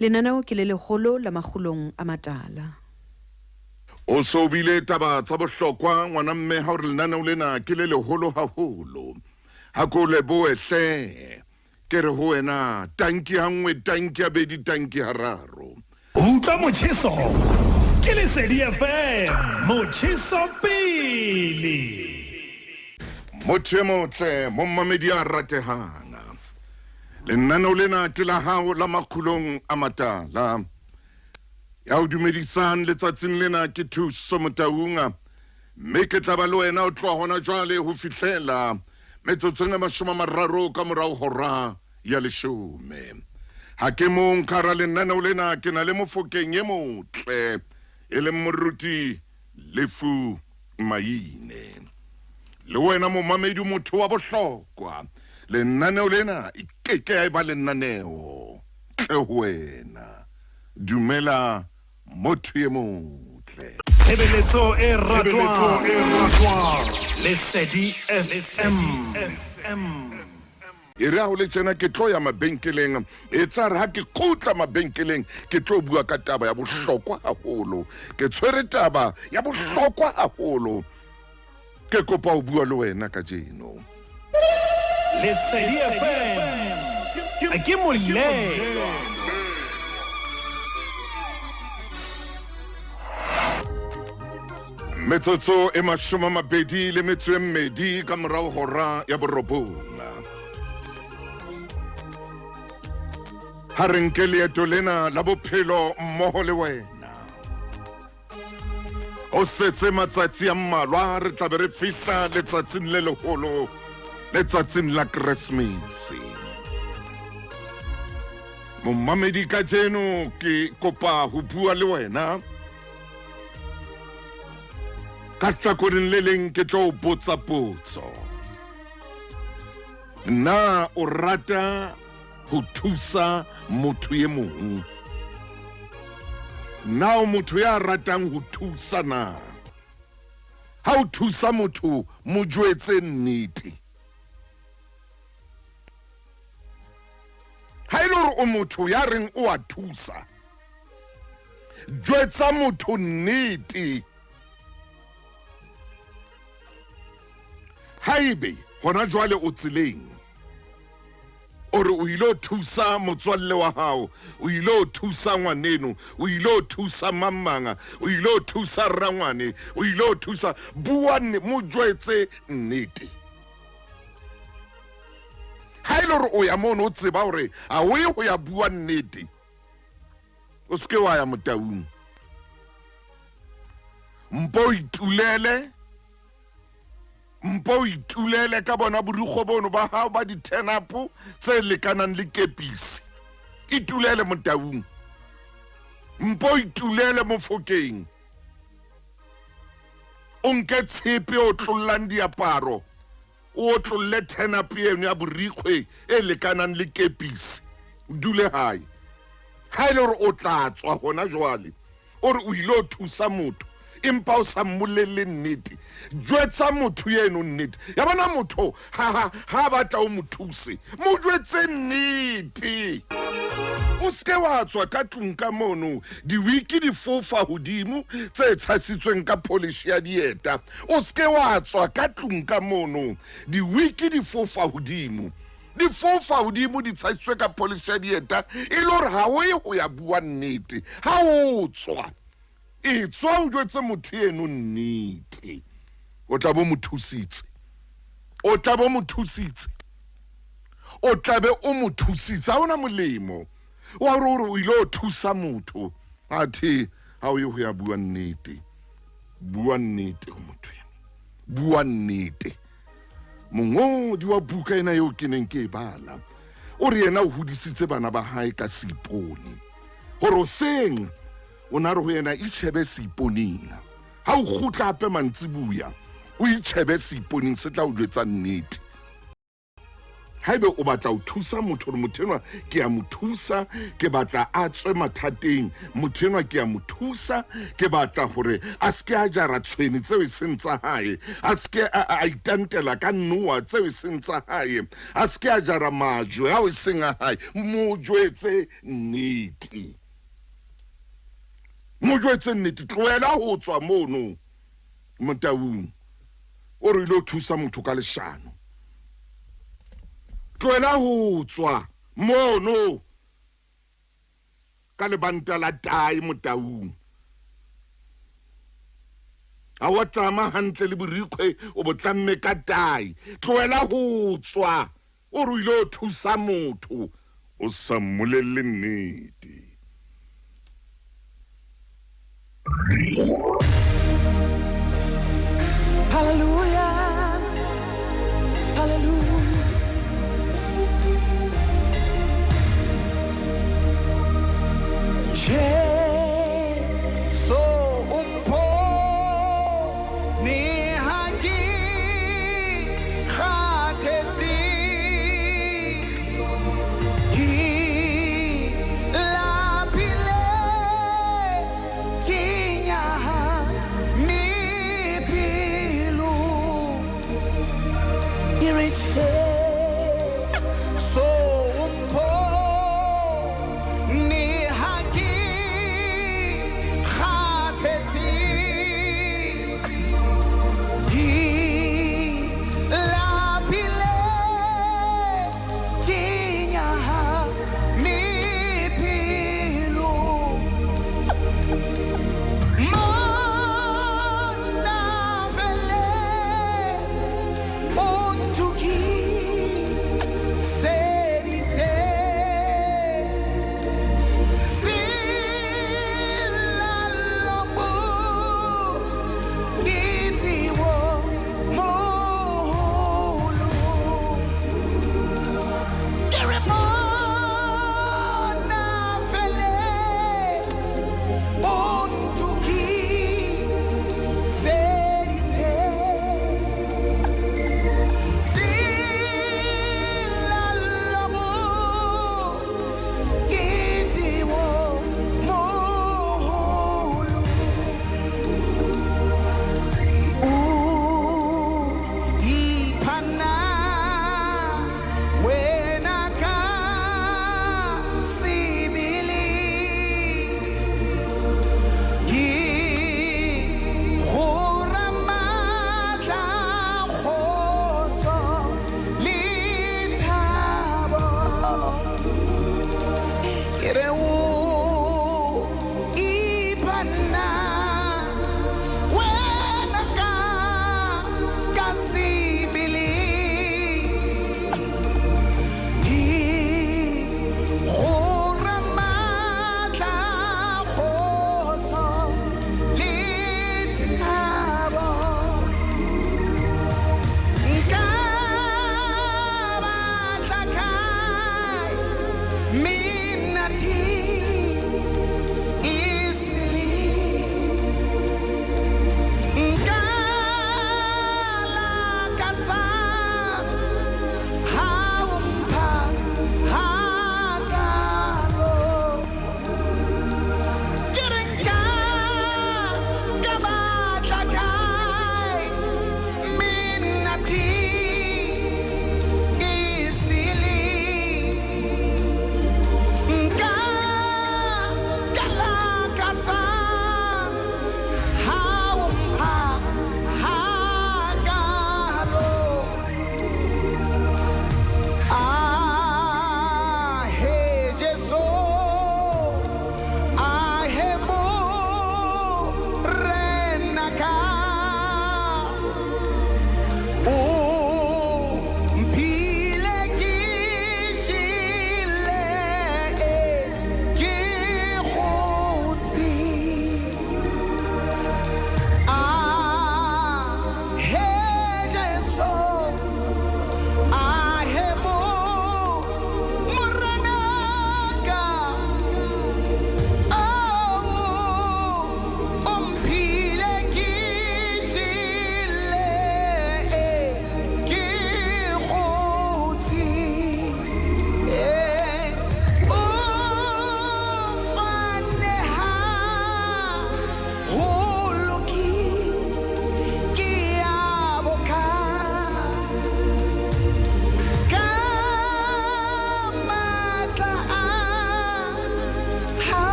Lenaneo ke le leholo la makgulong a matala. O so bile taba tsa bohlokwa ngwana mme ha ore lenaneo lena ke le leholo haholo. Ha ko lebohe hle. Ke re ho wena tanki ha nngwe tanki ha bedi tanki ha raro. Utlwa motjheso ke Lesedi FM, motjheso pele. Motho e motle, mommamedi a ratehang. Lenaneo lena ke la hao la makgulong a matala. Ya o dumedisang letsatsing lena ke Thuso Motaunga, mme ke tla ba le wena o tloha hona jwale ho fihlela metsotsong e 30 ka morao hora ya leshome. Ha ke mong ka hara lenaneo lena, ke na le Mofokeng e motle e leng Moruti Lefu Maine. Le wena momamedi motho wa bohlokwa, lenaneo lena e ke ke ya eba lenaneo tle ho wena. Dumela motho e motle. Tshebeletso e ratwang Lesedi FM. E re ha ho le tjena ke tlo ya mabenkeleng, e tla re ha ke kgutla mabenkeleng ke tlo bua ka taba ya bohlokwa haholo. Ke tshwere taba ya bohlokwa haholo, ke kopa ho bua le wena kajeno. Lesedi FM ke molelwa. Metsotso e 28 ka morao hora ya 9. Ha re nke leeto lena la bophelo mmoho le wena. Ho setse matsatsi a mmalwa re tla be re fihla letsatsing le leholo, letsatsing la Keresemese. Momamedi, kajeno ke kopa ho bua le wena. Ka hlakoreng le leng ke tlo o botsa potso. Na o rata ho thusa motho e mong? Na o motho ya ratang ho thusa na? Ha o thusa motho, mo jwetse nnete. Ha e le hore o motho ya reng o a thusa, jwetsa motho nnete. Haebe hona jwale o tseleng, o re o ile o thusa motswalle wa hao, o ile o thusa ngwaneno, o ile o thusa mammanga, o ile o thusa rangwane, o ile o thusa, bua nne, mo jwetse nnete. Ha e le hore o ya mono o tseba hore ha o ye ho ya bua nnete, o se ke wa ya Motaung. Mpo o itulele, mpo o itulele ka bona borikgwe bono ba hao ba di-turn-up tse lekanang le kepisi. Itulele Motaung, mpo o itulele Mofokeng, o nke tshepe o tlollang diaparo, o otlolle turn-up eno ya borikgwe e lekanang le kepisi, o dule hae. Ha e le hore o tla tswa hona jwale, o re o ile o thusa motho empa o sa mmolelle nnete, jwetsa motho eno nnete. Ya bona motho ha ha ha batla o mo thuse, mo jwetse nnete. O seke wa tswa ka tlung ka mono diwiki di fofa hodimo tse tshasitsweng ka polish ya dieta. O seke wa tswa ka tlung ka mono diwiki di fofa hodimo, di fofa hodimo di tshasitswe ka polish ya dieta, e le hore ha o ye ho ya bua nnete. Ha o tswa, e tswa o jwetse motho eno nnete, o tla bo mo thusitse, o tla bo mo thusitse, o tla be o mo thusitse. Ha ona molemo wa hore o re o ile o thusa motho, athe ha o ye ho ya bua nnete. Bua nnete ho motho eno, bua nnete. Mongodi wa buka ena eo ke neng ke e bala o re yena o hodisitse bana ba hae ka seipone, hore hoseng o na re ho yena itjhebe seiponeng, ha o kgutla hape mantsibuya o itjhebe seiponeng, se tla o jwetsa nnete. Haebe o batla ho thusa motho hore motho enwa ke a mo thusa, ke batla a tswe mathateng, motho enwa ke a mo thusa, ke batla hore a se ke a jara tshwene tseo e seng tsa hae, a se ke a itantela ka noa tseo e seng tsa hae, a se ke a jara majwe ao e seng a hae, mo jwetse nnete. Mo jwetse nnete, tlohela ho tswa mono Motaung o re ile o thusa motho ka leshano. Tlohela ho tswa mono ka lebanta la tae Motaung. Ha wa tlama hantle le borikgwe o bo tlamme ka tae. Tlohela ho tswa o re o ile o thusa motho o sa mmolelle nnete. Hallelujah. Hallelujah. Jesu umpho ni ha ke kgathetse ke lapile ke nyahame pelo.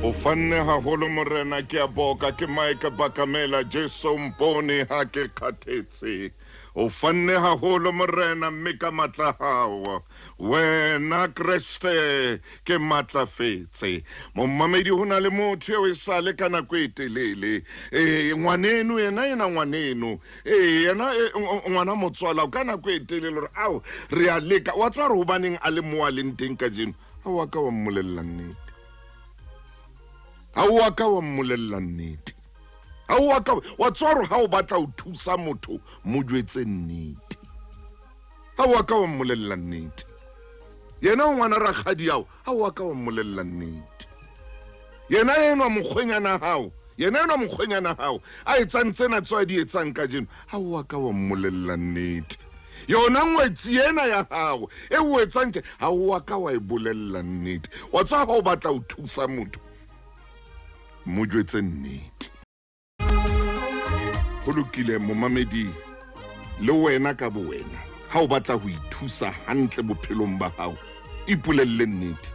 O fanne haholo Morena, ke a boka, ke Mike Bakamela, Jesu mpone ha ke kgathetse. O fanne haholo Morena, mme ka matla hao wena Kreste ke matlafetse. Momamedi, ho na le motho eo e sale ka nako e telele, ee, ngwaneno yena, yena ngwaneno, ee, yena ngwana motswala ka nako e telele gore ao re a leka wa tswa re hobaneng a le mo a leng teng kajeno. Ha wa ka wa mmolella nnete, ha wa ka wa mmolella nnete, ha wa ka wa tswa gore ha o batla ho thusa motho mo jwetse nnete. Ha wa ka wa mmolella nnete, yena o ngwana rakgadi ao, ha wa ka wa mmolella nnete, yena enwa mokgwenyana hao, yena enwa mokgwenyana hao a etsang tsena tseo a di etsang kajeno, ha wa ka wa mmolella nnete. Yona ngwetsi ena ya hao e o etsang tje, ha wa ka wa e bolella nnete. Wa tswa ha o batla ho thusa motho mo jwetse nnete. Ho lokile momamedi, le wena ka bo wena ha o batla ho ithusa hantle bophelong ba hao, ipolelle nnete.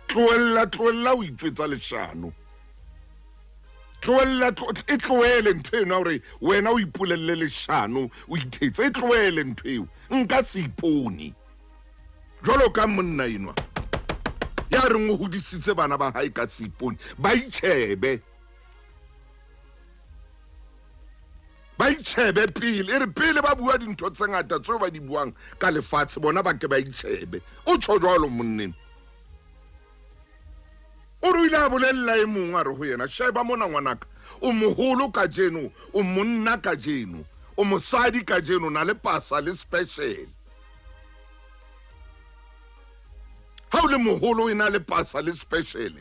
Tlohella, tlohella ho itjwetsa leshano. Tlohella, e tlohele ntho eno ya hore wena o ipolelle leshano, o ithetse. E tlohele ntho eo. Nka se ipone jwalo ka monna enwa ya reng o hodisitse bana ba hae ka seipone, ba itjhebe, ba itjhebe pele. E re pele ba bua dintho tse ngata tseo ba di buang ka lefatshe, bona ba ke ba itjhebe. O tjho jwalo monneng. O re o ile a bolella e mong, a re ho yena, sheba mona ngwanaka, o moholo kajeno, o monna kajeno, o mosadi kajeno, o na le pasa le special. Ha o le moholo o ena le pasa le special,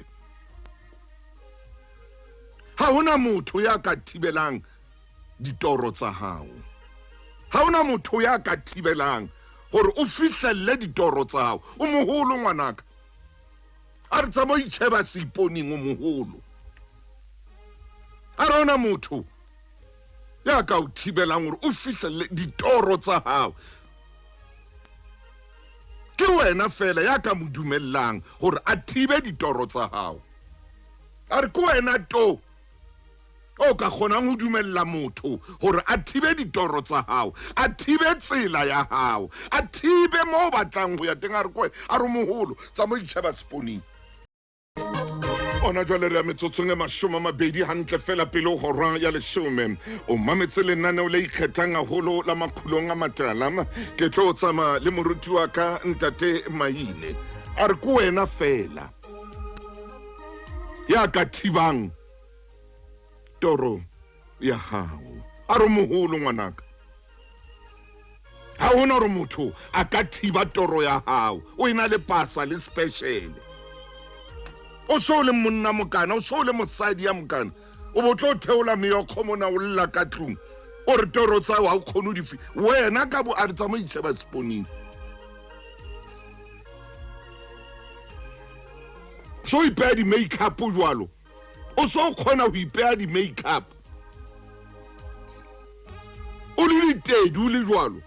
ha hona motho ya ka thibelang ditoro tsa hao, ha hona motho ya ka thibelang hore o fihlelle ditoro tsa hao. O moholo ngwanaka, a re tsamaya o itjheba seiponeng, o moholo. A re hona motho ya ka o thibelang hore o fihlelle ditoro tsa hao, ke wena fela ya ka mo dumellang hore a thibe ditoro tsa hao. A re ke wena to o ka kgonang ho dumella motho hore a thibe ditoro tsa hao, a thibe tsela ya hao, a thibe mo o batlang ho ya teng. A re ke wena, a re moholo, tsamaya o itjheba seponing. Ona jwale re ya metsotsong e 20 hantle fela pele ho hora ya 10. O mametse lenaneo le ikgethang haholo la Makgulong a Matala. Ke tlo tsamaya le moruti wa ka Ntate Maine. A re ke wena fela ya ka thibang toro ya hao. A re moholo ngwanaka, ha hona hore motho a ka thiba toro ya hao, o ena le pasa le special. O so le monna mokana, o so le mosadi ya mokana, o bo tlo theola meokgo mona o lla ka tlung, o re toro tsa hao ha o kgone ho di fi-. Wena ka bo a re tsamaya itjheba seponing. So ipeha di-makeup jwalo, o so kgona ho ipeha di-makeup, o le ditedi o le jwalo.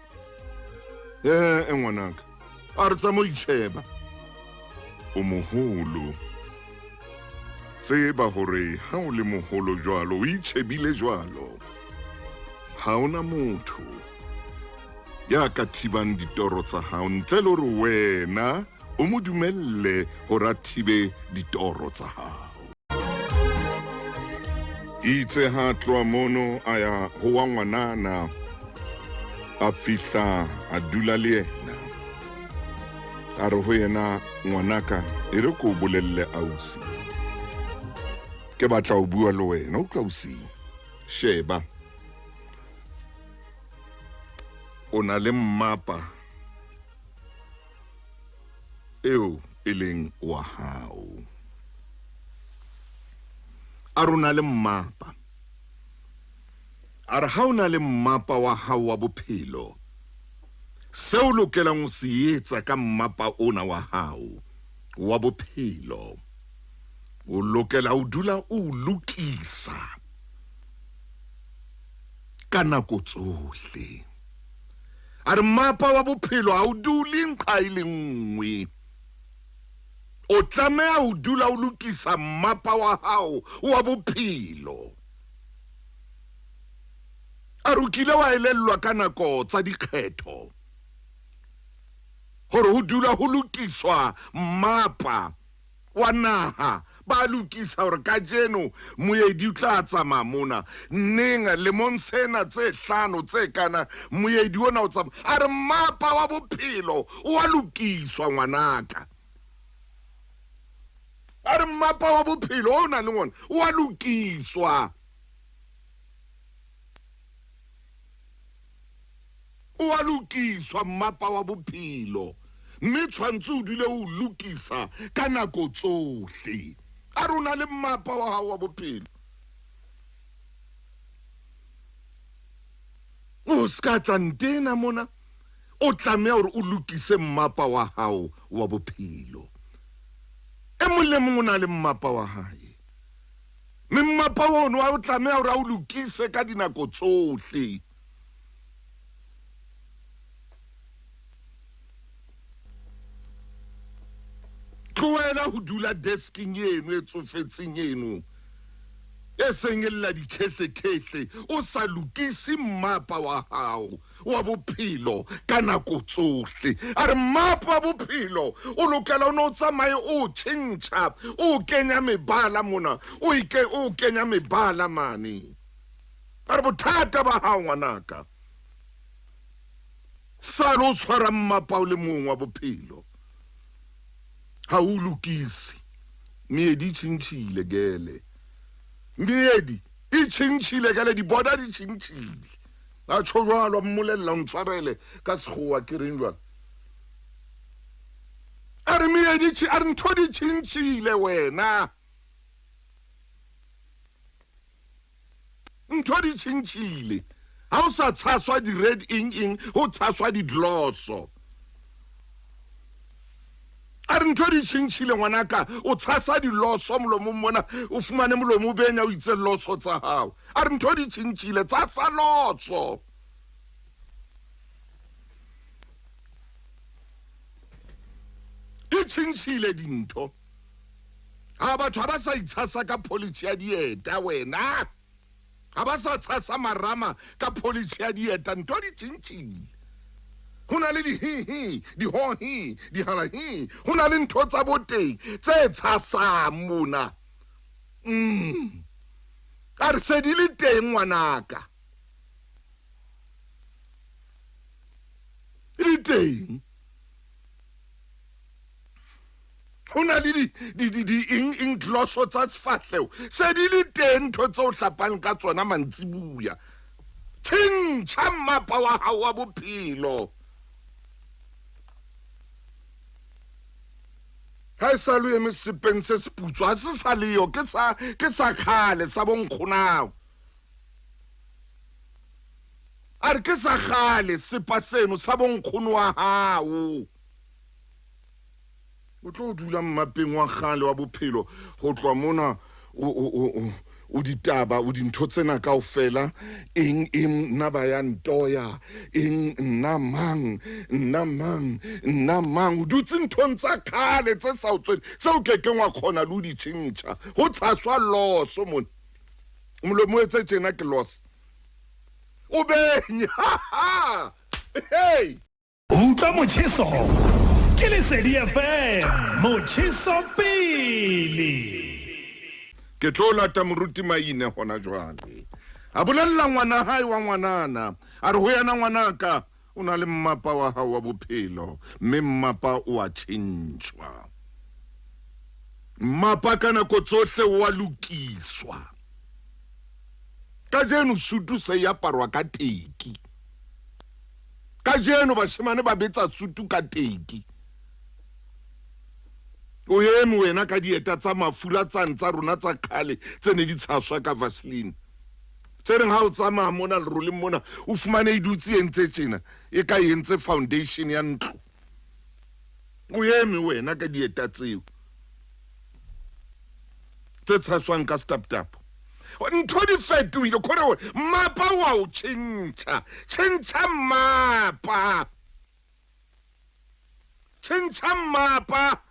E ngwanaka, a re tsamaya itjheba, o moholo. Tseba hore ha o le moholo jwalo, o itjhebile jwalo, ha ona motho ya ka thibang ditoro tsa hao ntle le hore wena o mo dumelle hore a thibe ditoro tsa hao. Itse ha tloha mono a ya ho wa ngwanana, a fihla a dula le yena. A re ho yena, ngwanaka, e re ke o bolelle ausi, ke batla ho bua le wena. Utlwa ausi, sheba, o na le mmapa eo e leng wa hao. A re o na le mmapa. A re ha o na le mmapa wa hao wa bophelo, seo o lokelang ho se etsa ka mmapa ona wa hao wa bophelo, o lokela ho dula o lokisa ka nako tsohle. A re mmapa wa bophelo ha o dule nqa e le nngwe. O tlameha ho dula o lokisa mmapa wa hao wa bophelo. A re o kile wa elellwa ka nako tsa dikgetho hore ho dula ho lokiswa mmapa wa naha, ba lokisa hore kajeno moedi o tla tsamaya mona neng, lemong sena tse hlano tse kana moedi ona o tsamaya. A re mmapa wa bophelo o a lokiswa ngwanaka. A re mmapa wa bophelo o nang le ona o a lokiswa. O a lokiswa mmapa wa bophelo, mme tshwantse o dule o lokisa ka nako tsohle. A re o na le mmapa wa hao wa bophelo, o ska tla ntena mona, o tlameha hore o lokise mmapa wa hao wa bophelo. E mong le mong o na le mmapa wa hae, mme mmapa ono o tlameha hore a o lokise ka dinako tsohle. Tlohela ho dula desking eno e tsofetseng eno e seng e lla dikhehlekhehle, o sa lokise mmapa wa hao wa bophelo ka nako tsohle. A re mmapa wa bophelo o lokela o ne o tsamaye o tjhentjha, o kenya mebala mona, o ike o kenya mebala mane. A re bothata ba hao ngwanaka, sale o tshwara mmapa o le mong wa bophelo, ha o lokise. Meedi e tjhentjhile gele, meedi e tjhentjhile gele, diboda di tjhentjhile. A tjho jwalo, a mmolella, o ntshwarele ka sekgowa ke reng jwalo. A re meedi, a re ntho di tjhentjhile wena, ntho di tjhentjhile. Ha o sa tshaswa di-red eng eng, ho tshaswa di-glosso. A re ntho di tjhentjhile ngwanaka, o tshasa diloso molomong mona, o fumane molomo o benya o itse loso tsa hao. A re ntho di tjhentjhile, tshasa loso. Di tjhentjhile dintho. Ha batho ha ba sa itshasa ka polish ya dieta wena, ha ba sa tshasa marama ka polish ya dieta, ntho di tjhentjhile. Ho na le dihihi, dihohi, dihalahi, ho na le ntho tsa boteng tse tshasang mona. A re se di le teng ngwanaka, di teng. Ho na le di eng eng glosso tsa sefahleho, se di le teng ntho tseo hlapang ka tsona mantsibuya. Tjhentjha mmapa wa hao wa bophelo. Ha e sa le eme sepeng se seputswa, ha se sa leyo, ke sa kgale sa bonkgonao. A re ke sa kgale sepa seno sa bonkgono wa hao. O tlo dula mmapeng wa kgale wa bophelo ho tloha mona o ditaba, o dintho tsena kaofela, eng eng nna ba ya ntoya, eng nna mang, nna mang, nna mang. O dutse nthong tsa kgale tse sa o tsweng, tseo kekeng wa kgona le ho di tjhentjha. Ho tshaswa loso mona, molomo o etse tjena ke loss, o benye. Hey! Utlwa motjheso ke Lesedi FM, motjheso pele. Ke tlo lata moruti Maine hona jwale. A bolella ngwana hae wa ngwanana, a re ho yena ngwanaka, o na le mmapa wa hao wa bophelo, mme mmapa o a tjhentjhwa. Mmapa ka nako tsohle o a lokiswa. Kajeno sutu se e aparwa ka teki. Kajeno bashemane ba betsa sutu ka teki. O eme wena ka dieta tsa mafura tsane tsa rona tsa kgale tse ne di tshaswa ka Vaseline, tse reng ha o tsamaya mona leroleng mona o fumane e dutse e ntse tjena, e ka e entse foundation ya ntlo. O eme wena ka dieta tseo tse tshaswang ka staptap. Ntho di fetohile, khore hore mmapa wa o tjhentjha, tjhentjha mmapa, tjhentjha mmapa.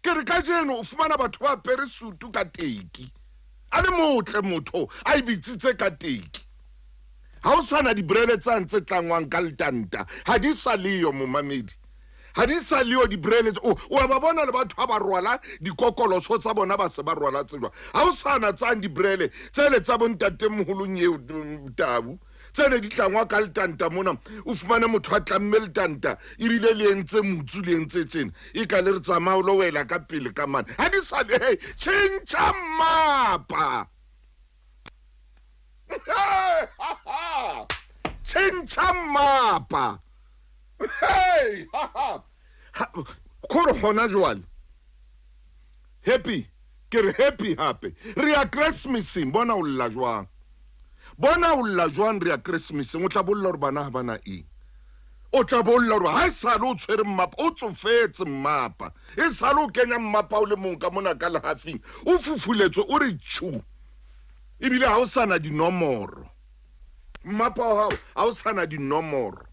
Ke re kajeno o fumana batho ba apere sutu ka teki, a le motle motho a e bitsitse ka teki. Ha o sana dibrele tsane tse tlangwang ka letanta, ha di sa leyo momamedi, ha di sa leyo dibrele. O a ba bona le batho ha ba rwala dikokoloso tsa bona, ba se ba rwala tse jwang. Ha o sana tsane dibrele tsele tsa bontatemoholong eo tabu tse ne di tlangwa ka letanta mona, o fumane motho a tlamme letanta ebile le entse motsu le entse tjena, e ka le re tsamaya o lo wela ka pele ka mane. Ha di sa le, hey, tjhentjha mmapa. Tjhentjha mmapa. Hey, kgore hona jwale happy, ke re happy hape re ya Christmaseng. Bona o lla jwang, bona o lla jwang, re ya Christmaseng. O tla bolla hore bana ha bana eng, o tla bolla hore ha e sale o tshwere mmapa, o tsofetse mmapa, e sale o kenya mmapa o le mong ka mona ka lehafing, o fufuletswe o re tjhu, ebile ha o sana dinomoro. Mmapa wa hao ha o sana dinomoro,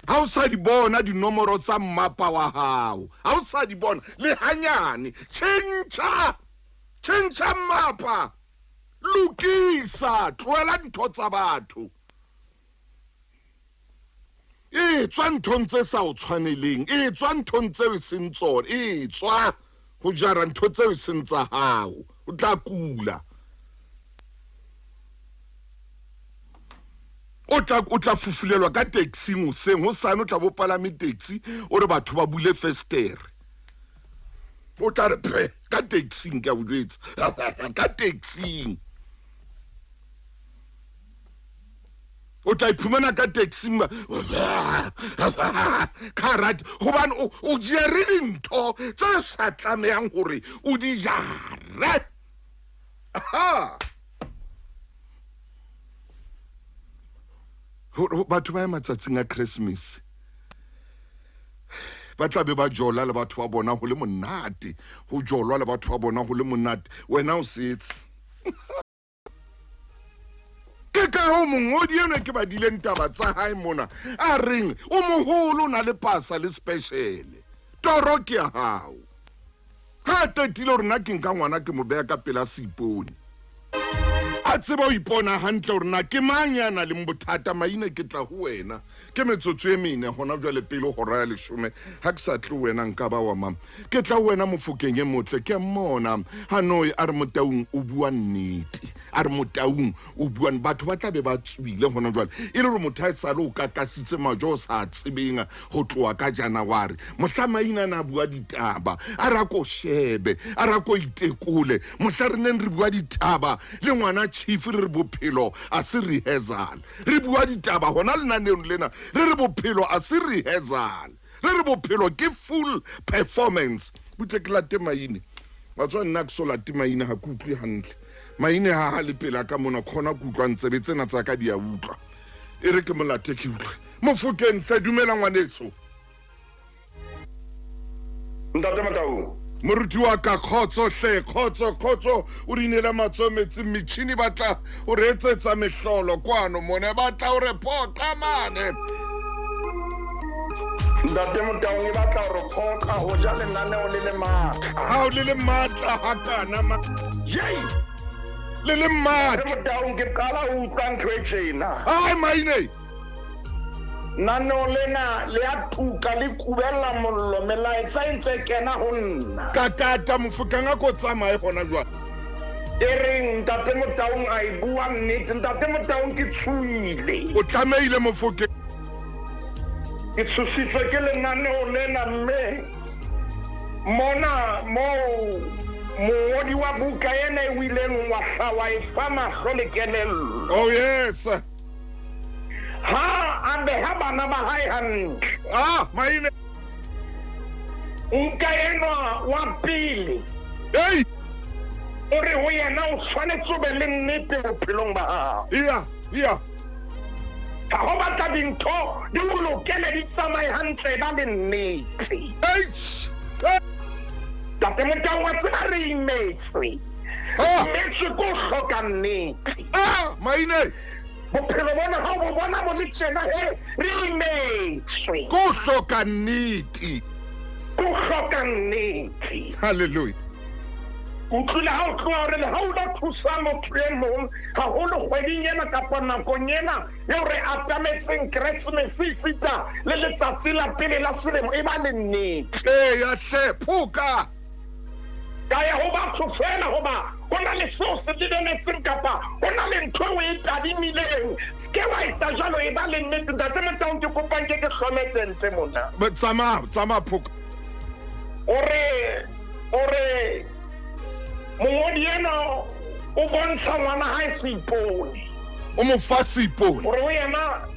ha o sa di bona dinomoro tsa mmapa wa hao, ha o sa di bona le hanyane. Tjhentjha, tjhentjha mmapa, lokisa, tlohela dintho tsa batho, e tswa nthong tse sa o tshwaneleng, e tswa nthong tseo e seng tsona, e tswa ho jara ntho tseo e seng tsa hao, o tla kula. O tla fufulelwa ka taxing hoseng, hosane o tla bo palame taxi, o re batho ba bule festere, o tla re phe ka taxing, ke a o jwetsa ka taxing. O tla iphumana ka taxing ka right, hobane o jere dintho tse sa tlamehang hore o di jare. Ha batho ba ya matsatsing a Christmas ba tla be ba jola le batho ba bona ho le monate, ho jolwa le batho ba bona ho le monate, wena o setse. Ke ka ho mongodi enwa ke badileng taba tsa hae mona, a reng o moholo o na le pasa le special, toro ke ya hao. Ha qetile hore nna ke nka ngwana ke mo beha ka pela seipone, a tseba ho ipona hantle hore na ke mang ya nang le bothata. Maina ke tla ho wena ke metsotso e mene hona jwale pele hora ya 10, ha ke sa tle wena nka ba wa mang. Ke tla ho wena Mofokeng e motle, ke mmona Hanoi a re Motaung o bua nnete, a re Motaung o bua. Batho ba tla be ba tswile hona jwale, e le hore motho a sale o kakasitse majo o sa tsebeng ho tloha ka January. Mohla maina na bua ditaba, a re a ko shebe, a re a ko itekole. Mohla re neng re bua ditaba le ngwana chief re re bophelo a se rehearsal, re bua ditaba hona lenaneong lena re re bophelo a se rehearsal, re re bophelo ke full performance. Butle ke late maine, batswa nna ke so late maine, ha ke utlwe hantle. Maine ha le pela ka mona khona ke utlwa ntsebe tsena tsa ka di a utlwa, e re ke molate ke utlwe. Mofokeng hle, dumela ngwaneso. Ntate Motaung. Moruti wa ka, kgotso hle, kgotso, kgotso. O re inela matsoho metsing, metjhini batla o re etsetsa mehlolo kwano mona, batla o re phoqa mane. Ntate Motaung e batla ho re phoqa ho ja lenaneo le le matla. Ha o le le matla hakana ma. Yei! Le le matla. Ntate Motaung ke qala ho utlwa ntho e tjena. Ai maine. Nano lena le a tuka le kubella mollo, melaetsa e ntse kena ho nna. Kakata Mofokeng a ko tsamaye hona jwale. E reng Ntate Motaung a e bua nnete, Ntate Motaung ke tshohile. O tlamehile Mofokeng. Ke tshositswe ke lenaneo lena mme mona moo mongodi wa buka ena e o ileng wa hla wa e fa mahlo le kelello. Oh yes. Ha a beha bana ba hae hantle. Ah, maine. Nka enwa wa pele. Hey! O re ho yena o tshwanetse o be le nnete bophelong ba hao. Iya, iya. Ha ho batla dintho di o lokele di tsamaye hantle ba le nnete. Eish! Ntate Motaung wa tseba re imetswe. Ah! Imetswe ke ho hloka nnete. Ah, maine. Bophelo bona ha o bo bona bo le tjena he re imetswe. Ko hloka nnete. Ke ho hloka nnete. Halleluja. Ke utlwile ha o tloha hore le ha o lo thusa motho e mong, haholo kgweding ena kapa nakong ena eo re atametseng Keresemese esita le letsatsi la pele la selemo, e ba le nnete. Eya hle, phoka! Ka ya ho batho feela hoba ho na le seo se lebeletseng kapa ho na le ntho eo o e tadimileng. Se ke wa etsa jwalo, e ba le nnete. Ntate Motaung, ke kopa nke ke hlome tente mona. Tsamaya, tsamaya phoka. O re, o re, mongodi enwa o bontsha ngwana hae seipone. O mo fa seipone. O re ho yena,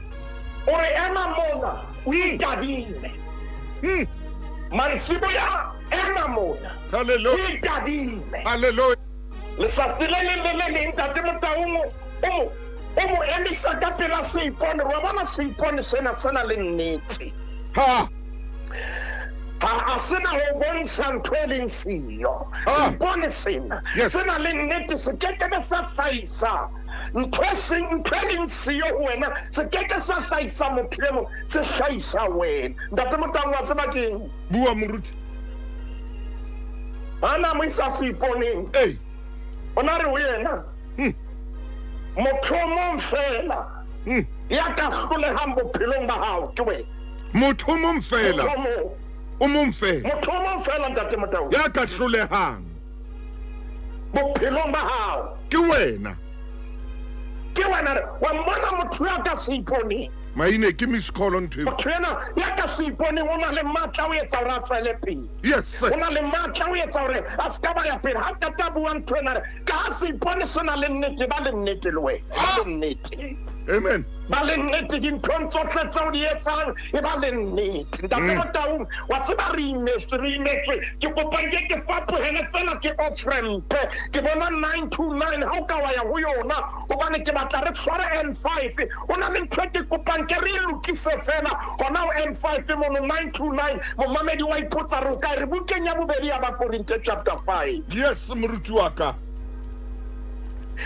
o re ema mona, o itadime. Mantsiboya, ema mona, o itadime. Hallelujah. Letsatsi le leng le le leng, Ntate Motaung o mo, o mo emisa ka pela seipone. Wa bona seipone sena se na le nnete. Ha. Ha a se na ho bontsha ntho e leng siyo. Seipone sena se na le nnete, se ke ke be sa hlahisa ntho e seng, ntho e leng siyo ho wena, se ke ke sa hlahisa motho e mong, se hlahisa wena. Ntate Motaung, wa tseba keng? Bua, moruti. Ha na mo isa seiponeng. Ei. O na re ho yena, Motho o mong feela ya ka hlolehang bophelong ba hao ke wena. Motho o mong feela. Motho o mong. O mong feela. Motho o mong feela, Ntate Motaung. Ya ka hlolehang. Bophelong ba hao. Ke wena. Ke wena re, wa mmona motho ya ka seiponeng. Maine ke miss call ntho eo. Motho ena ya ka seiponeng o na le matla a ho etsa hore a tswele pele. Yes. O na le matla a ho etsa hore a se ka ba ya pele. Ha qeta a bua ntho ena re, ka ha seipone se na le nnete, ba le nnete le wena. Ba le nnete. Amen. Ba le nnete dinthong tsohle tseo di etsang, e ba le nnete. Ntate Motaung, wa tseba re imetswe, re imetswe. Ke kopa nke ke fapohele fela ke off-rampe. Ke bona 929, ha o ka wa ya ho yona, hobane ke batla re tshware N5. Ho na le ntho e ke kopang ke re e lokise fela hona ho N5 mono, 929. Momamedi wa ipotsa re o kae, re bukeng ya bobedi ya Bakorinthe chapter 5. Yes, moruti wa ka.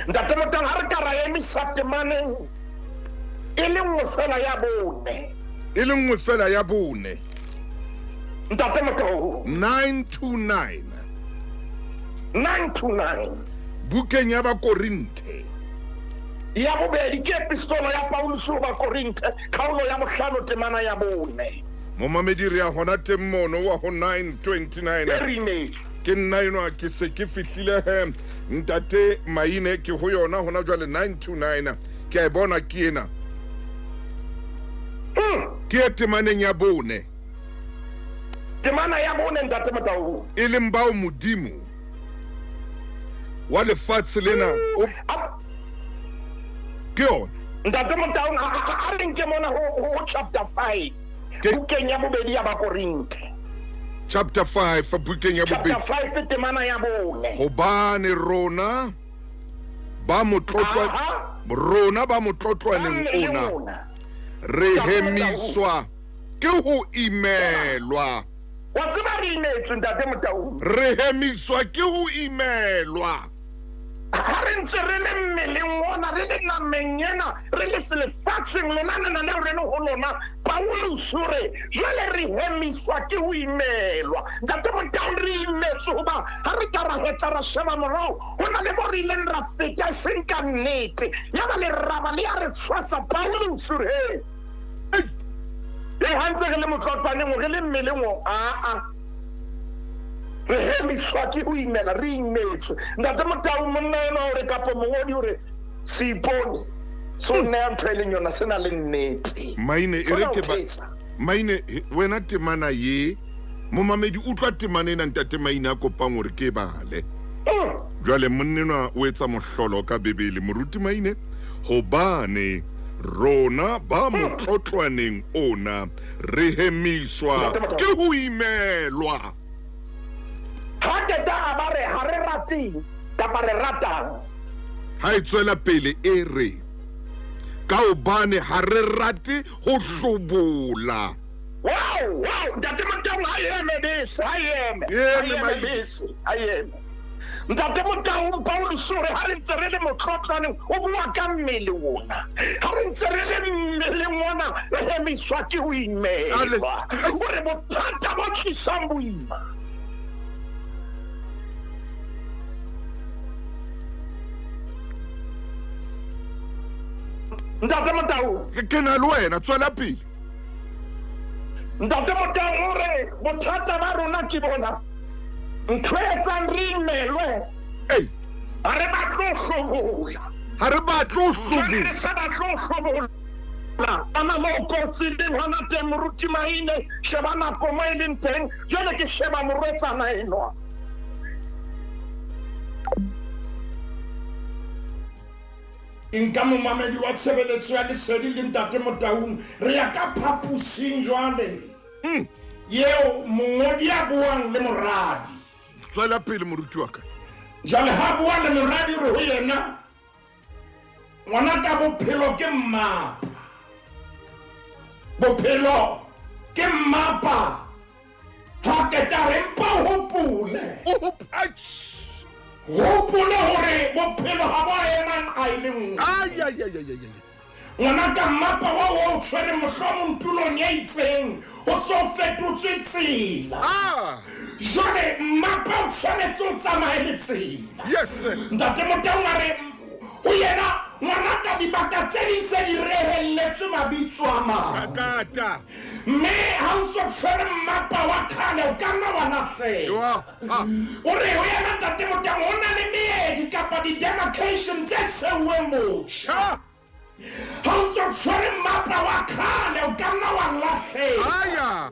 Ntate Motaung, ha re ka ra emisa temaneng e le nngwe fela ya bone. E le nngwe fela ya bone. Ntate Motaung. 929. 929. Bukeng ya Bakorinthe. Ya bobedi ke epistola ya Paulus ho Bakorinthe, kgaolo ya bohlano temana ya bone. Momamedi re ya hona teng mono wa ho 929. E re imetswe. Ke nna enwa ke se ke fihlile he ntate Maine ke ho yona hona jwale 929. Ke a e bona ke ena. Ke e temaneng ya bone. Temana ya bone ntate Motaung. E leng bao Modimo wa lefatshe lena o ke yona. Ntate Motaung a re nke mona ho chapter 5. Bukeng ya bobedi ya Bakorinthe. Chapter 5 bukeng ya bobedi. Chapter 5 temana ya bone. Hobane rona ba motlotlwa rona ba motlotlwaneng ona re hemiswa ke ho imelwa. Wa tseba re imetswe ntate Motaung. Re hemiswa ke ho imelwa. Ha re ntse re le mmeleng ona, re le nameng ena, re le selefatsheng lona lena leo re le ho lona, Paulus o re jwale re hemiswa ke ho imelwa. Ntate Motaung, re imetswe hoba ha re ka ra hetla ra sheba morao, ho na le mo re ileng ra feta e seng ka nnete. Yaba leraba le ya re tshwasa. Paulus o re, hey, ha ntse re le motlotlwaneng, re le mmeleng o, aa. Re hemiswa ke ho imela, re imetswe. Ntate Motaung, monna enwa o re kapa mongodi o re seipone se o neya ntho e leng yona, se na le nnete. Maine, e re Sena o ke ba thetsa. Maine, wena temana ye, momamedi utlwa temana ena ntate Maine a kopang hore ke e bale. Jwale monna enwa o etsa mohlolo ka Bibele, moruti Maine, hobane rona ba motlotlwaneng ona re hemiswa Ntate Motaung. ke ho imelwa. Ha qeta a ba re ha re rateng kapa re ratang. Ha e tswela pele e re ka hobane ha re rate ho hlobola. Wow, wow, ntate Motaung ha eme bese, ha eme. Eme, Ha eme Maine. bese, ha eme. Ntate Motaung Paulus o re ha re ntse re le motlotlwaneng o bua ka mmele ona. Ha re ntse re le mmeleng ona re hemiswa ke ho imelwa. O re bothata bo tlisang boima. Ntate Motaung. Ke na le wena, tswela pele. Ntate Motaung o re bothata ba rona ke bona. Ntho e etsang re imelwe. Ha re batle ho hlobola. Ha re batle ho hlobola. Jwale re sa batle ho hlobola. Ana moo kotsi leng hona teng moruti Maine, sheba nako mo e leng teng, jwale ke sheba morwetsana enwa. Nka momamedi wa tshebeletso ya Lesedi le Ntate Motaung, re ya ka phaposing jwale. Yeo mongodi ya buang le moradi. Tswela pele moruti wa ka. Jwale ha bua le moradi re ho yena, ngwana ka bophelo ke mmapa. Bophelo ke mmapa. Ha qeta re mpa o hopole. O hopole hore bophelo ha bo emang a e le nngwe. Ai ai ai ai ai. Ngwana ka mmapa wa o tshwere mohlomong tulong e itseng, o so fetotswe tsela. Jwale mmapa o tshwanetse o tsamaye le tsela. Yes. Ntate Motaung a re ho yena, ngwana ka dibaka tse ding se di rehelletswe mabitso a mang. Kakata. Mme ha o ntso tshwere mmapa wa kgale o ka nna wa lahleha. O re ho yena Ntate Motaung ho na le meedi kapa di-demarcation tse seuweng botjha. Ha o ntso tshwere mmapa wa kgale o ka nna wa lahleha.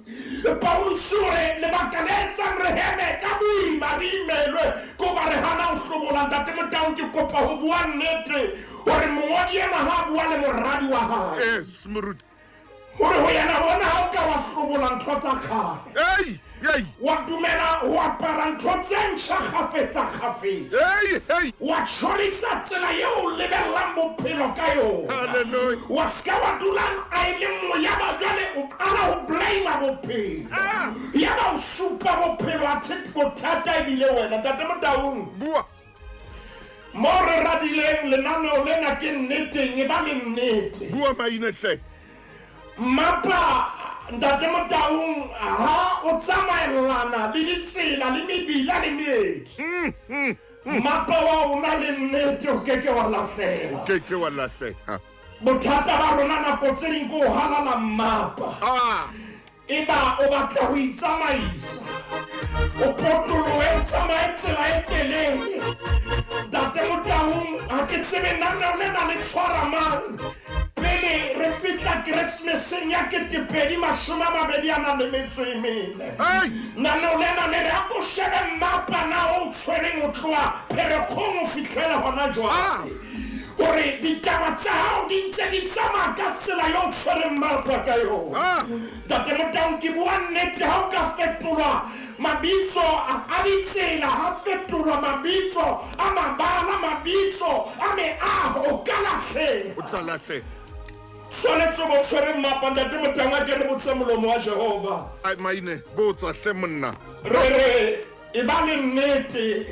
Paulus o re lebaka le etsang re heme ka boima re imelwe ke hoba re hana ho hlobola. Ntate Motaung ke kopa ho bua nnete hore mongodi enwa ha bua le moradi wa hae. Yes, moruti. Hore ho yena bona ha o ka wa hlobola ntho tsa kgale. Wa dumela ho apara ntho tse ntjha kgafetsa kgafetsa. Wa tjhorisa tsela eo o lebellang bophelo ka yona. Hallelujah. Wa ska wa dula a e le nngwe yaba jwale o qala ho blame bophelo. Yaba o supa bophelo athe bothata ebile wena. Ntate Motaung. Bua. Mo re radileng lenaneo lena ke nneteng, e ba le nnete. Bua maine hle. Mmapa Ntate Motaung ha o tsamaellana le ditsela le mebila le meedi. Mmapa wa ona le nnete o keke wa lahleha. O keke wa lahleha. Bothata ba rona nako tse ding ke ho halala mmapa. Eba o batla ho itsamaisa. O potolohe o tsamaye tsela e telele. Ntate Motaung ha ke tsebe lenaneo lena le tshwara mang. Pele re fihla Keresemeseng ya 2024. Lenaneo lena le re a ko shebe mmapa na o tshwereng o tloha Pherekgong ho fihlela hona jwale. Hore ditaba tsa hao di ntse di tsamaya ka tsela eo o tshwereng mmapa ka yona. Ntate Motaung ke bua nnete ha o ka fetolwa mabitso a ditsela, ha fetolwa mabitso a mabala, mabitso a meaho, o ka lahleha. O tla lahleha. Tshwanetse bo tshwere mmapa Ntate Motaung a ke re botse molomo wa Jehova. Ai maine botsa hle monna. Re re e ba le nnete.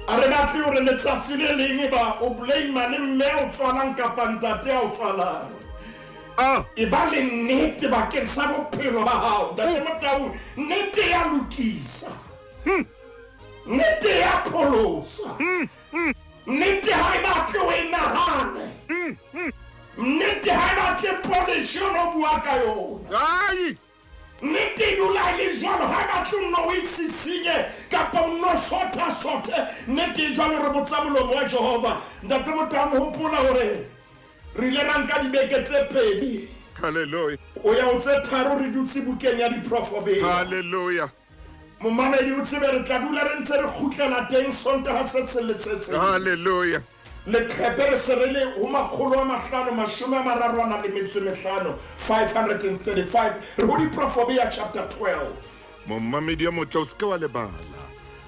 A re batle hore letsatsi le leng eba o blame le mme a o tswalang kapa ntate a o tswalang. E ba le nnete bakeng sa bophelo ba hao. Ntate Motaung, nnete ya lokisa. Nnete ya pholosa. Nnete ha e batle o e nahane. Nnete ha e batle polish o no bua ka yona. Nnete e dula e le jwalo, ha e batle o nno o e sisinye kapa o nno sotha-sothe. Nnete e jwalo re botsa molomo wa Jehova. Ntate Motaung, hopola hore re ile ra nka dibeke tse pedi. Hallelujah. O ya ho tse tharo re dutse bukeng ya diprofobea. Hallelujah. Momamedi o tsebe re tla dula re ntse re kgutlela teng Sontaha se seng le se seng. Hallelujah. Leqhepe re se re le ho 535, 535 re ho diprofobea chapter 12. Momamedi ya motle o se ke wa lebala.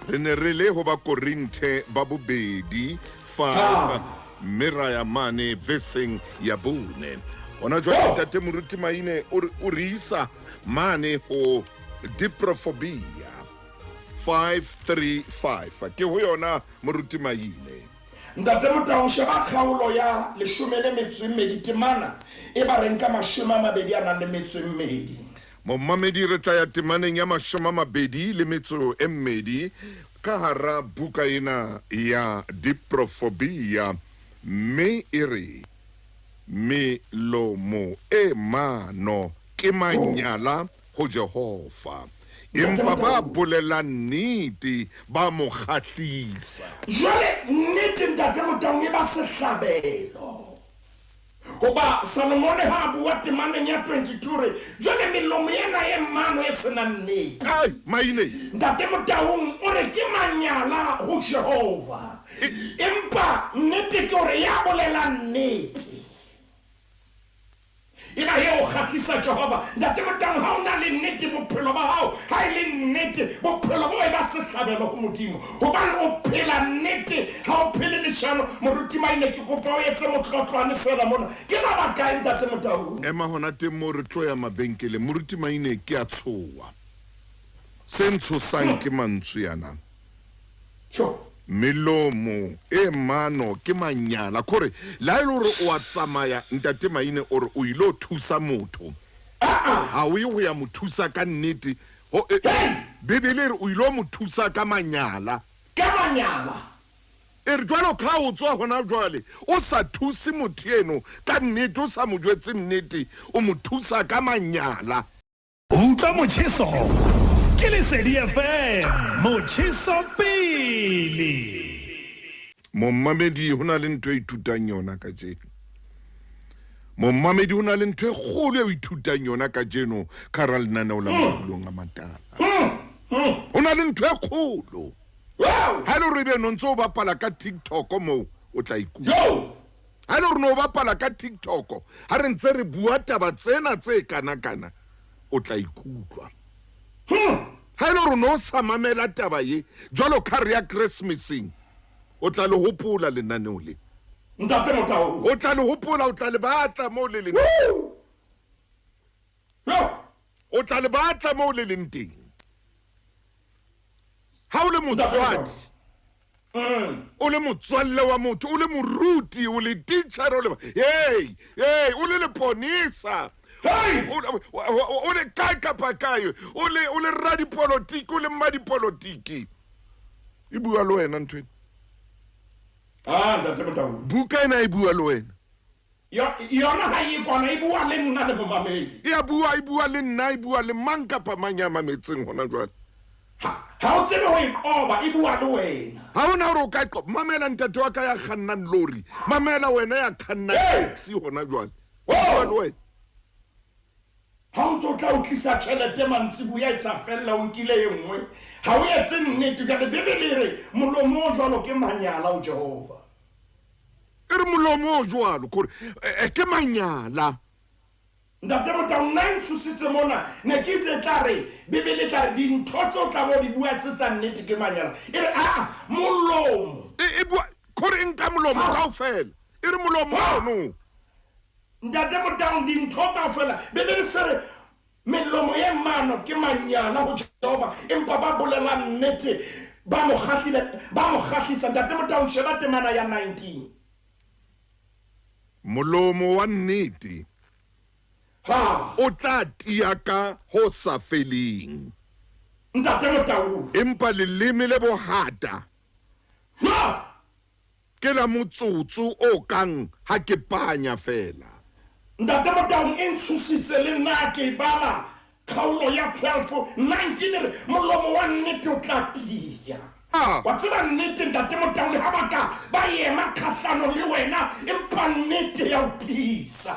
Re ne re le ho ba Korinthe ba bobedi 5 mme ra ya mane veseng ya 4. Hona jwale Ntate Moruti Maine o re isa mane ho diprofobia 535. Ke ho yona Moruti Maine. Ntate Motaung, sheba kgaolo ya 12 temana e ba reng ka 22. Momamedi re tla ya temaneng ya 22 ka hara buka ena ya Diprofobia, mme e re melomo e mano ke manyala ho Jehova, empa ba bolelang nnete ba mo kgahlisa. Jwale nnete Ntate Motaung e ba sehlabelo. Hoba Salomone ha a bua temaneng ya 22 re jwale melomo ena e mano e senang nnete. Ai, Maine. Ntate Motaung o re ke manyala ho Jehova, empa nnete ke hore ya bolelang nnete e ba eo kgahlisa Jehova. Ntate Motaung, ha o na le nnete bophelo ba hao, ha e le nnete bophelo bo e ba sehlabelo ho Modimo, hobane o phela nnete, ha o phele leshano. Moruti Maine, ke kopa o etse motlotlwane fela mona. Ke ba bakae Ntate Motaung? Ema hona teng moo re tlo ya mabenkeleng. Moruti Maine, ke a tshoha. Se ntshosang ke mantswe ana. Melomo e mano ke manyala. Kore la e le hore o a tsamaya Ntate Maine, o re o ilo thusa motho, ha o ye ho ya mo thusa ka nnete. Bibele e re o ilo mo thusa ka manyala. Ka manyala. E re jwalo ka o tswa hona jwale o sa thuse motho eno ka nnete, o sa mo jwetse nnete, o mo thusa ka manyala. Utlwa motjheso ke Lesedi FM, motjheso pele. Momamedi, ho na le ntho e ithutang yona kajeno. Momamedi, ho na le ntho e kgolo e o ithutang yona kajeno ka hara lenaneo la Makgulong a Matala. Ho na le ntho e kgolo. Ha e le hore ebe no ntse o bapala ka TikTok moo, o tla ikutlwa. Ha e le hore no o bapala ka TikTok, ha re ntse re bua taba tsena tse kana-kana, o tla ikutlwa. Ha e le hore no sa mamela taba ye jwalo ka re ya Christmaseng, o tla le hopola lenaneo le. Ntate Motaung. O tla le hopola, o tla le batla moo le leng. O tla le batla moo le leng teng. Ha o le motswadi, o le motswalle wa motho, o le moruti, o le teacher, o le hey, hey, o le leponisa, o le kae kapa kae, o le radipolotiki, o le mmadipolotiki, e bua le wena ntho ena. Ah, Ntate Motaung. Buka ena e bua le wena. Yona ha e kwana, e bua le nna le momamedi. E a bua, e bua le nna, e bua le mang kapa mang ya mametseng hona jwale. Ha o tsebe ho e qoba, e bua le wena. Ha hona hore o ka e qoba. Mamela ntate wa ka ya kgannang lori, mamela wena ya kgannang taxi hona jwale. Bua le wena. Ha o ntso o tla o tlisa tjhelete mantsiboya e sa fella, o nkile e nngwe. Ha o etse nnete. Jwale Bibele e re molomo o jwalo ke manyala ho Jehova. E re molomo o jwalo kore ke manyala. Ntate Motaung, nna e ntshositse mona, ne ke itse tla re Bibele tla re dintho tse o tla bo di bua se tsa nnete ke manyala. E re aa molomo. E bua kore e nka molomo kaofela. E re molomo ono. Ntate Motaung, dintho kaofela Bibele se re melomo e mano ke manyala ho Jehova, empa ba bolelang nnete ba mo kgahlisa. Ntate Motaung, sheba temana ya 19. Molomo wa nnete o tla tiya ka ho sa feleng. Ntate Motaung. Empa leleme le bohata ke la motsotso o kang ha ke panya fela. Ntate Motaung, e ntshositse le nna ke bala kgaolo ya 12 19 re molomo wa nnete o tla tiya. Wa tseba nnete Ntate Motaung, le ha ba ka ba ema kgahlano le wena, empa nnete ya o tiisa.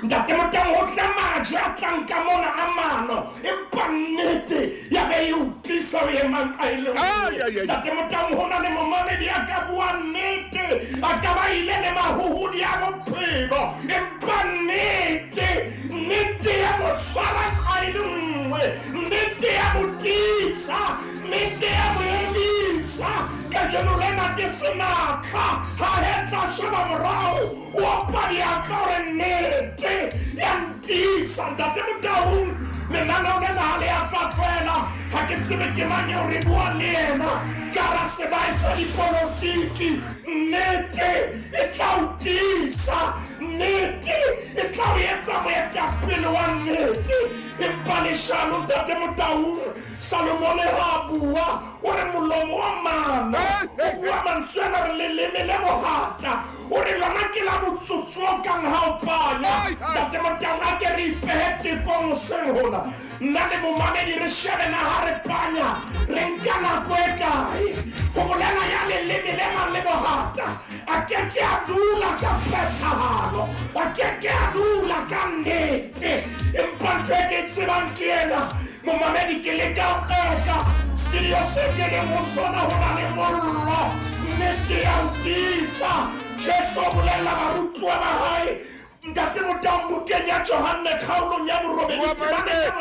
Ntate Motaung, ho tla majwe a tlang ka mona a mano, empa nnete ya be e o tiisa o emang ka e le nngwe. Ntate Motaung, ho na le momamedi a ka bua nnete, a ka ba ile le mahohodi a bophelo, empa nnete, nnete ya mo tshwara ka e le nngwe, nnete ya mo tiisa, nnete ya mo emisa. Kajeno lena ke senatla, ha hetla sheba morao, o opa diatla hore nnete ya ntiisa. Ntate Motaung, lenaneo lena ha le a tla fela. Ha ke tsebe ke mang eo re buang le yena ka hara sebae sa dipolotiki. Nnete e tla o tiisa, nnete e tla o etsa moetapele wa nnete. Empa leshano, Ntate Motaung, Salomone ha a bua o re molomo wa mano o bua mantswe ana re leleme le bohata, o re lona ke la motsotso o kang ha o panya. Ntate Motaung, a ke re ipehe tekong hoseng hona, nna le momamedi re shebe na ha re panya re nka nako e kae ho bolela ya leleme le nang le bohata. A ke ke a dula ka phethahalo, a ke ke a dula ka nnete. Empa ntho e ke e tsebang ke ena, momamedi, ke leka ho qeka studio se ke leng ho sona ho na le mollo. Nnete ya ho tiisa. Jesu o bolella barutuwa ba hae, Ntate Motaung, bukeng ya Johanne kgaolong ya borobedi temaneng ya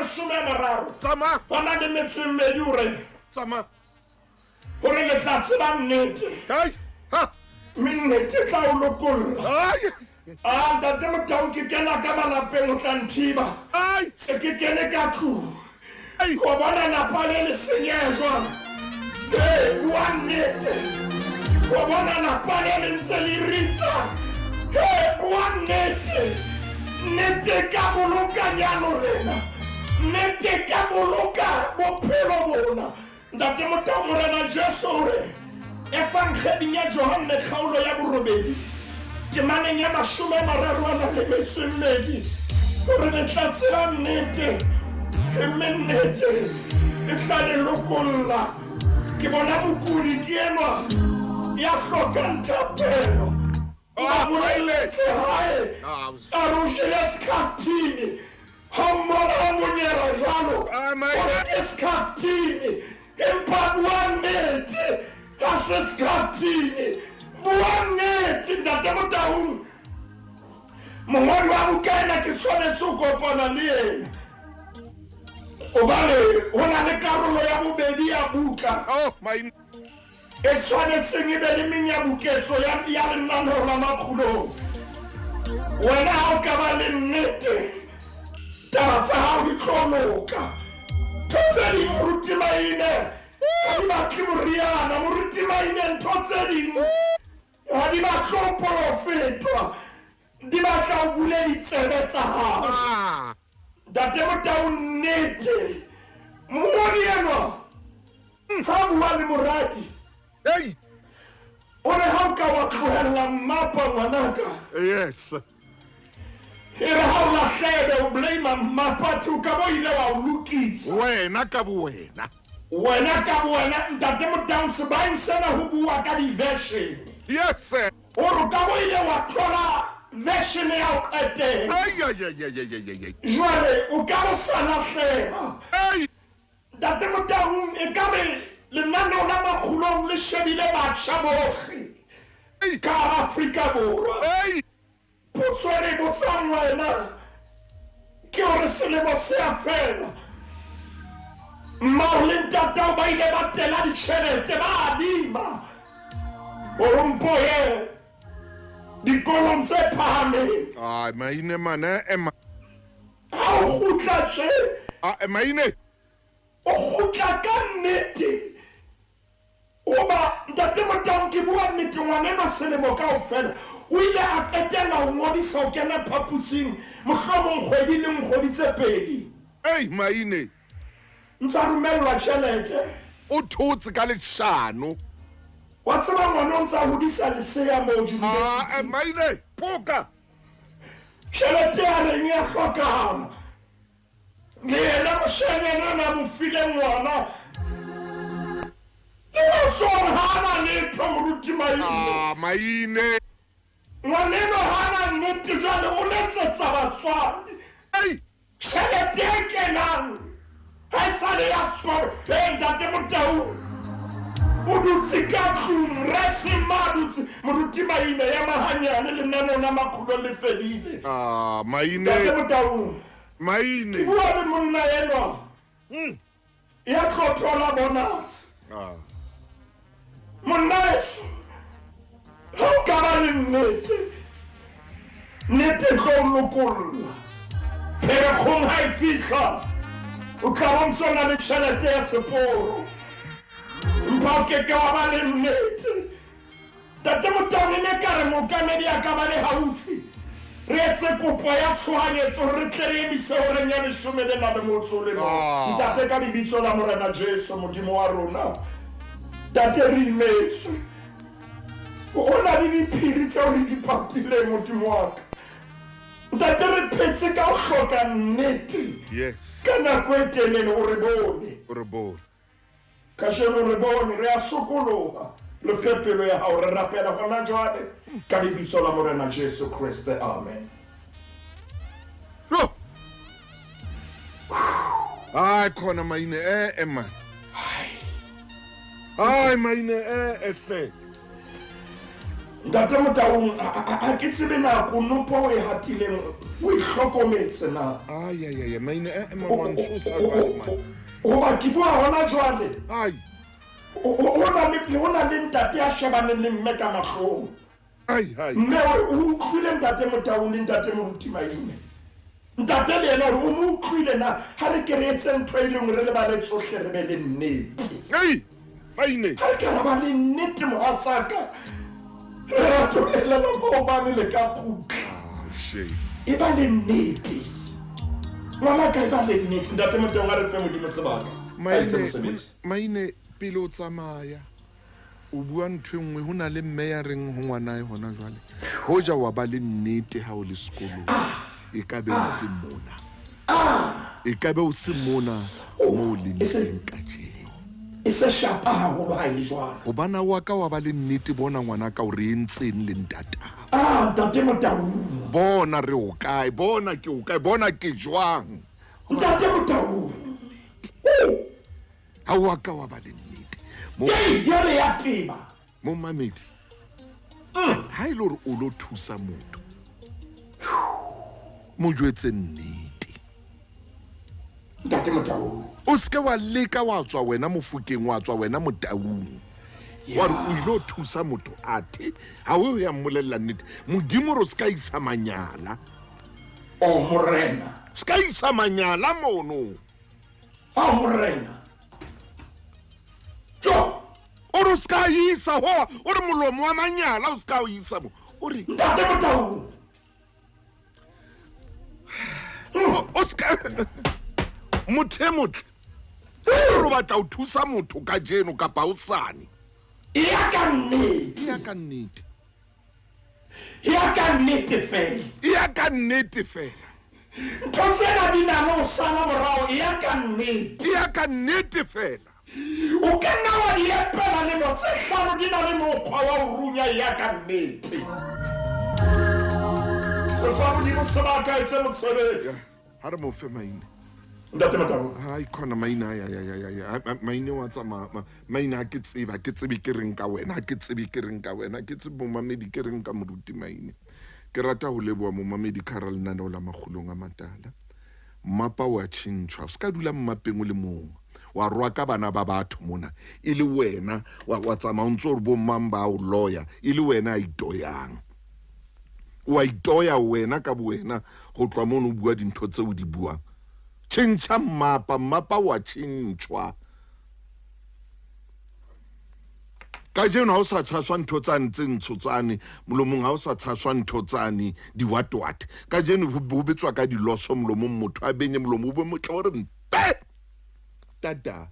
30 hona le metso e mmedi, o re hore le tla tseba nnete, mme nnete e tla o lokolla. A Ntate Motaung, ke kena ka malapeng o tla nthiba, se ke kene ka tlung wa bona lapa le le senyeha jwang. Ee, bua nnete, wa bona lapa le le ntse le ritsa. Ee, bua nnete, nnete e ka boloka nyalo lena, nnete e ka boloka bophelo bona. Ntate Motaung, Morena Jesu o re Evangeding ya Johanne kgaolo ya borobedi temaneng ya 32 hore le tla tseba nnete, mme nnete e tla le lokolla. Ke bona mokudi ke enwa ya hlokang thapelo. Ba bolelletse hae a re o jele scaftini, ha o mmona o monyela jwalo o re ke scaftini, empa bua nnete, ha se scaftini. Bua nnete, Ntate Motaung. Mongodi wa buka ena ke tshwanetse ho kopana le yena, hobane ho na le karolo ya bobedi ya buka e tshwanetseng e be le menyabuketso ya lenaneo la makgulong. Wena ha o ka ba le nnete, taba tsa hao di tlo loka. Ntho tse ding, moruti Maine, ha di batle moriana. Moruti Maine, ntho tse ding ha di batle ho porofetwa, di batla o bule ditsebe tsa hao. Ntate Motaung, nnete, mongodi enwa ha bua le moradi o re ha o ka wa tlohella mmapa ngwanaka, yes, e re ha o lahlebe o blame mmapa, thi o ka bo ile wa o lokisa wena ka bowena. Wena ka bowena. Ntate Motaung, sebaeng sena ho bua ka di-version. Yes sir. O re o ka bo ile wa thola version ya ho qetela, jwale o ka bo sa lahleha. Ntate Motaung, e ka re lenaneo la makgulong le shebile batjha bohle ka hara Afrika Borwa. Potso e re botsang wena ke hore selemo se a fela, mmao le ntatao ba ile ba tela ditjhelete, ba adima hore mpo ye dikolong tse phahameng. Ai Maine mane ema. Ha o kgutla tje, Maine o kgutla ka nnete. Hoba Ntate Motaung, ke bua nnete, ngwanenwa selemo kaofela o ile a qetella ho ngodisa ho kena phaposing mohlomong kgwedi le kgwedi tse pedi. Ei Maine. Ntsa romellwa tjhelete. O thotse ka leshano. Wa tseba ngwana o ntsa hodisa lesea moo university. Maine, phoka. Tjhelete ya reng ya hlokahala. Le yena moshanyana ona mo file ngwana. Le wa tswang ha ana letho, moruti Maine. Maine. Ngwaneno ha ana nnete jwale o letsetsa batswadi. Tjhelete e kenang ha e sale ya sekolo. Ntate Motaung o dutse ka tlung, Resema a dutse. Moruti Maine ya mahanyane lenaneo la makgulo le fedile. Maine. Ntate Motaung, Maine. ke bua le monna enwa ya tlo thola bonus. Monna eso, ha o ka ba le nnete, nnete tlo o lokolla. Pherekgong ha e fihla, O tla bo ntso na le tjhelete ya seporo, empa o keke wa ba le nnete. Ntate Motaung, e ne ka re mookamedi a ka ba le haufi, re etse kopo ya tshohanyetso hore re tle re emise horeng ya leshome le na le motso o le mong. Ntate, ka lebitso la Morena Jesu, Modimo wa rona, Ntate, re imetswe. Ho na le diphiri tseo re di patileng, Modimo wa ka. Ntate, re phetse ka ho hloka nnete Yes. ka nako e telele. O re bone. O re bone. Kajeno re bone, re a sokoloha. Re fe pelo ya hao, re rapela hona jwale ka lebitso la Morena Jesu Kreste. Amen. No. Hayi khona mayine eh man. Hayi mayine eh hle. Ntate Motaung, ha ke tsebe na konopo o e hatileng o e hlokometse na. Ay ay ay mayine eh man wa ntshosa jwale man. Hoba ke bua hona jwale. Ay. Ho na le ntate ya shebaneng le mme ka mahlong. Ai ai. Mme o utlwile Ntate Motaung le Ntate Moruti Maine. Ntate le yena hore o mo utlwile na ha re ke re etse ntho e leng re lebale tsohle re be le nnete. Ei. Maine. Ha re ka ra ba le nnete mohatsaka. Re ratolela la maobane le ka kgutla. Shame. E ba le nnete. Ngwanaka e ba le nnete. Ntate Motaung, a re fe Modimo sebaka. A etse Maine mosebetsi. maine pele o tsamaya o bua ntho e nngwe ho na le mme ya reng ho ngwanae hona jwale hoja wa ba le nnete ha o le sekolong e ka be o se mona, e ka be o se mona moo le teng kajeno. E se shapa haholo ha e le jwalo. Hobana wa ka wa ba le nnete, bona ngwanaka o re entseng le ntatao. Ah, Ntate Motaung. Bona re o kae, bona ke o kae, bona ke jwang. Ntate Motaung. Ha wa ka wa ba le nnete. Ei, yale ya teba. Momamedi, ha e le hore o lo thusa motho, mo jwetse nnete. Ntate Motaung. O seke wa leka wa tswa wena Mofokeng, wa tswa wena Motaung, wa re o ile o thusa motho athe ha o ya mmolella nnete. Modimo re o se ka isa manyala. O Morena. Se ka isa manyala mono. O Morena. Jo. O re o se ka isa ho, o re molomo wa manyala o se ka o isa mo. O re Ntate Motaung. O se ka motho e motle. O re o batla ho thusa motho kajeno kapa hosane. E ya ka nnete. E ya ka nnete. E ya ka nnete fela. E ya ka nnete fela. Ntho tsena di na le ho sala morao, e ya ka nnete. E ya ka nnete fela. O ka nna wa di epela lemo tse hlano di na le mokgwa wa ho runya, e ya ka nnete. Re fa Modimo sebaka, etse mosebetsi. Ha re mo fe maine. Ntate Motaung. Hai khona maine, ay ay ay ay ay maine wa tsamaya maine, ha ke tsebe, ha ke tsebe ke reng ka wena, ha ke tsebe ke reng ka wena, ha ke tsebe momamedi ke reng ka Moruti Maine. Ke rata ho leboha momamedi ka hara lenaneo la Makgulong a Matala. Mmapa wa tjhentjhwa, o ska dula mmapeng o le mong. Wa rwa ka bana ba batho mona, e le wena wa tsamaya o ntso re bo mang ba o loya, e le wena a itoyang. Wa itoya wena ka bowena ho tloha mono o bua dintho tseo o di buang. Tjhentjha mmapa, mmapa wa tjhentjhwa. Kajeno ha o sa tshaswa ntho tsane tse ntsho tsane molomong, ha o sa tshaswa ntho tsane diwatwate. Kajeno ho betswa ka diloso molomong, motho a benye molomo o be motle o re mpe. Tata.